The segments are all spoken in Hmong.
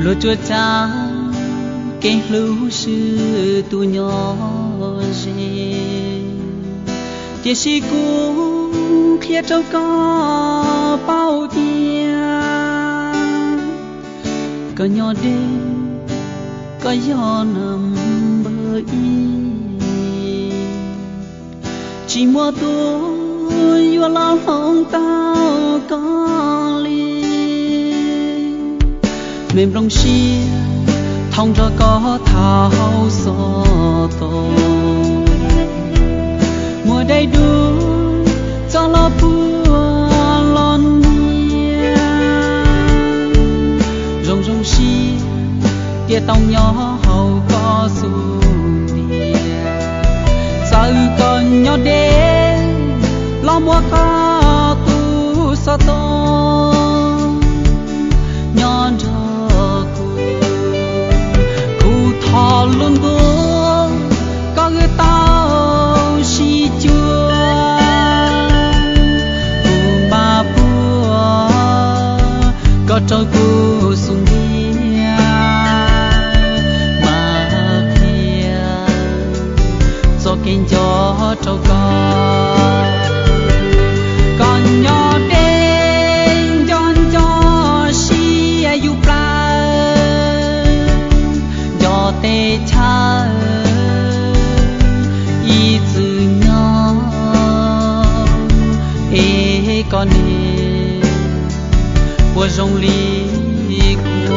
Luag tsuas tsav kev hlub swb tus nyob ze, tiam sis kuv qhia rau koj paub tias koj nyob deb, koj yog number ib. Tsis muaj tus yuav los hloov tau koj li. Me nplooj siab thooj nrog koj thaum xov tooj, muaj daim duab txoj los puag los niam. Zoo zoo siab tias tau nyob hauv koj xub ntiag. Txawm koj nyob deb los muaj koj tus xov tooj nyob nrog kuv. Kuv thov lub ntuj koj wb tau sib cuag, kuv mam puag koj rau kuv xub ntiag, mam qhia txoj kev nco rau koj. Koj nyob deb nco nco siab yus plawv, nco tej chaw ib txwm nyob, es koj niam puas zoo li kuv?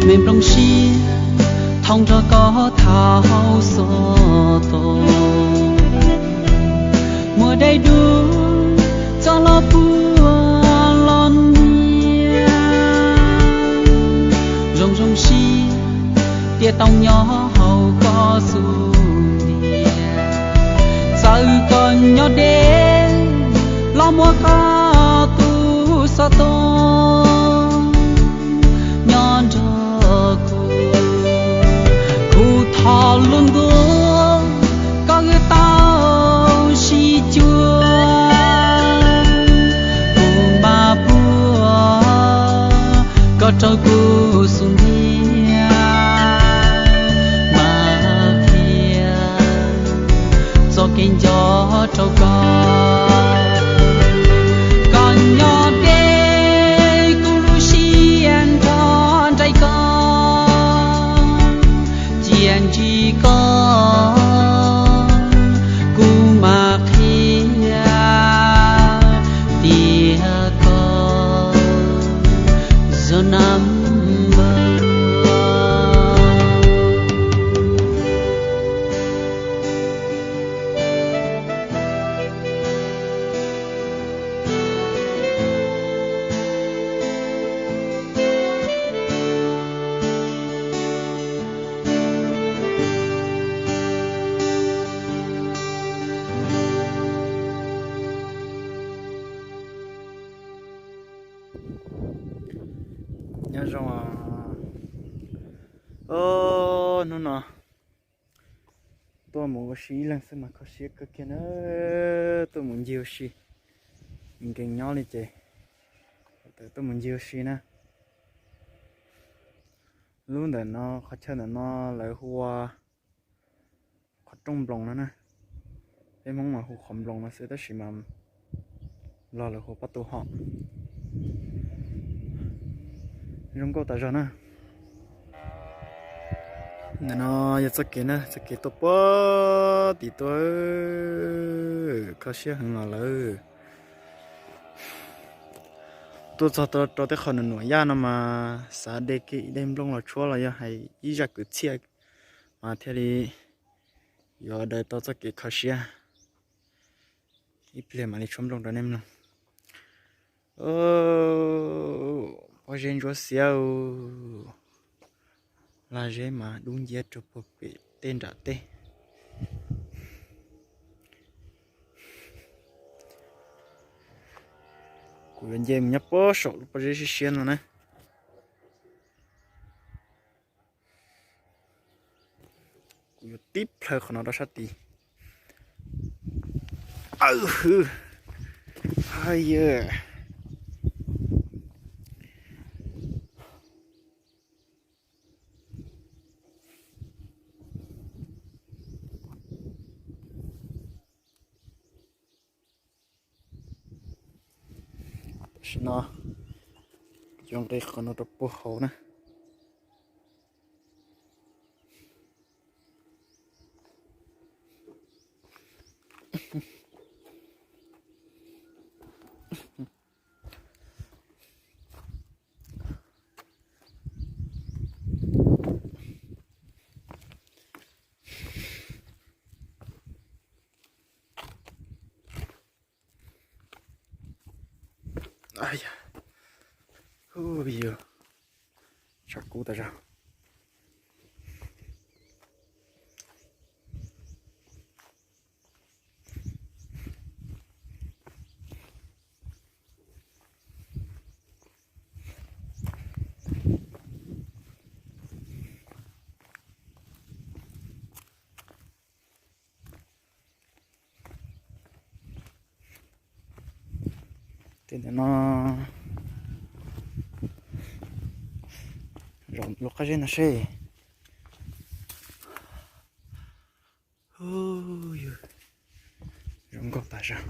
Me nplooj siab thooj nrog koj thaum xov tooj, muaj daim duab txoj los puag los niam. Zoo zoo siab tias tau nyob hauv koj xub ntiag. Txawm koj nyob deb los muaj koj tus xov tooj nyob nrog kuv. Kuv thov lub ntuj koj wb tau sib cuag, kuv mam puag koj rau kuv xub ntiag, mam qhia txoj kev nco rau koj. Koj nyob deb kuv lub siab nrog nraim koj, cia ntsib koj kuv mam qhia tias koj yog number one. Nyob zoo os. Hnub no tuaj mus ua si ib leeg xwb mas kho siab kawg kiag na. Tuaj mus ncig ua si, nkees nyob li ces tuaj mus ncig ua si na. Lub ntawm no, qhov chaw ntawm no lawv hu ua qhov rooj nploos no na. Peb Hmoob mas hu qhov nploos no xwb tab sis mas Nplog lawv hu pob tu hom. Zoo nkauj tas zog na. Ntawm no yog txoj kev na, txoj kev tuaj puag tim tuaj, kho siab heev los lawm. Tuaj txog rau tej qhov nuam nuam yaj no mas xav de kiag ib daim nplooj los tshuab los yog hais ib zaj kwv txhiaj mas thiaj li yuav daws tau txoj kev kho siab. Ib pliag mam li tshuab nplooj rau nej mloog. Zeb ntsuab xiab, lag zeb mas dub nciab rau puag pem tej nram teb. Kuv yuav nce mus nyob puag saum lub pob zeb siab siab no na. Kuv yuav tib plhaw qhov no rau sab tid. Aw hwv, hais yawg. Tam sim no yuav nqis qhov no rau puag hauv na. Yog, tshav kub tas zog. Tej ntawm no, zaum lub qab zeb no seb. Zoo nkauj tas zog.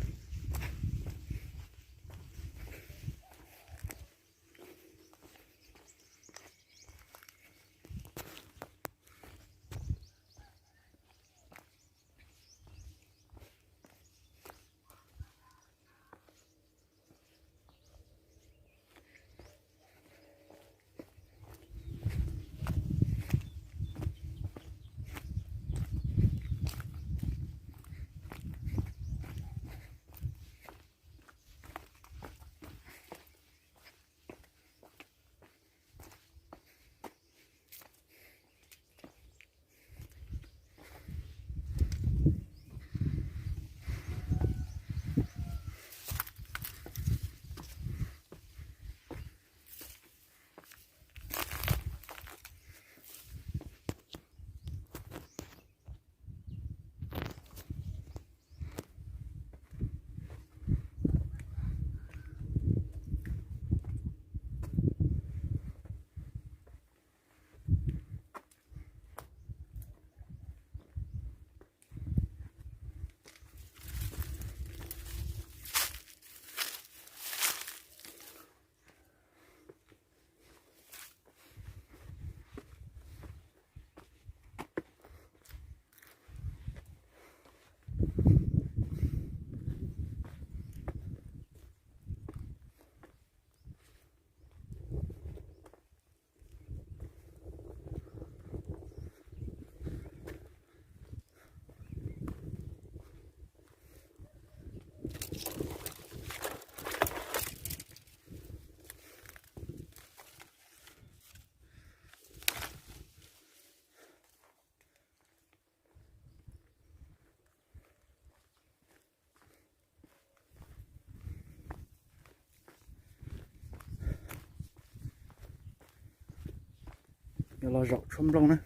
Yuav los zaum tshuab nplooj na,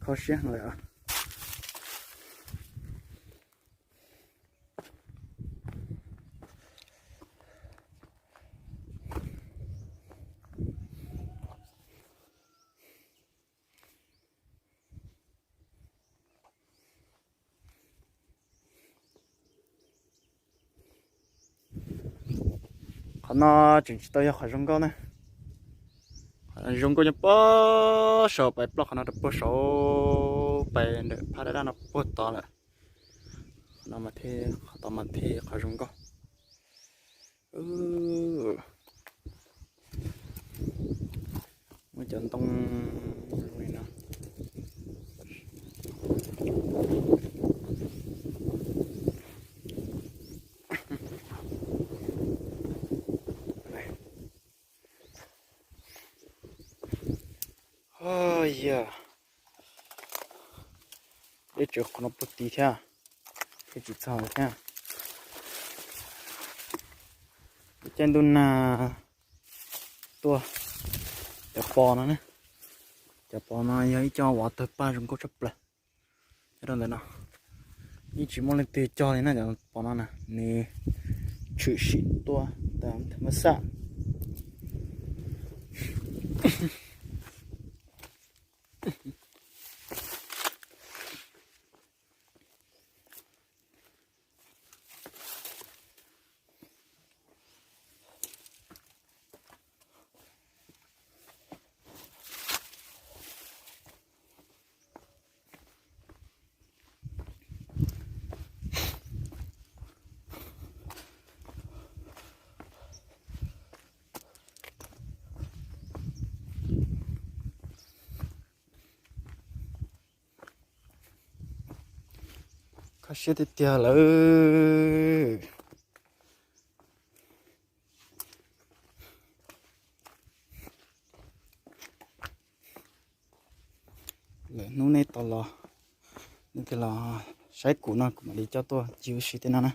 kho siab heev lawm. Qhov no tseem tsis tau yog qhov zoo nkauj na. Zoo nkauj nyob puag saum, pais ploj qhov no rau puag saum, pais ntawm phab daj daj no puag tod lawm. Qhov no mas thiaj, qhov tod mas thiaj qhov zoo nkauj. Muaj cov ntoo zoo li no. Yog, dej tseem qhuav no puag tid thiab, dej tsis txog thiab. Caij ntuj nag tuaj, cov pos no ne, cov pos no yog ib co uas tawg paj zoo nkauj tshaj plaws. Nyob rau ntawm no, yeej tsis muaj leej twg cog li na, cov pos no na, nws tshwm sim tuaj tag thas mas xaj. Kho siab tiag tiag lawm. Lwm hnub nej tau los, nej los saib kuv no kuv mam li coj tuaj ncig ua si tej no na.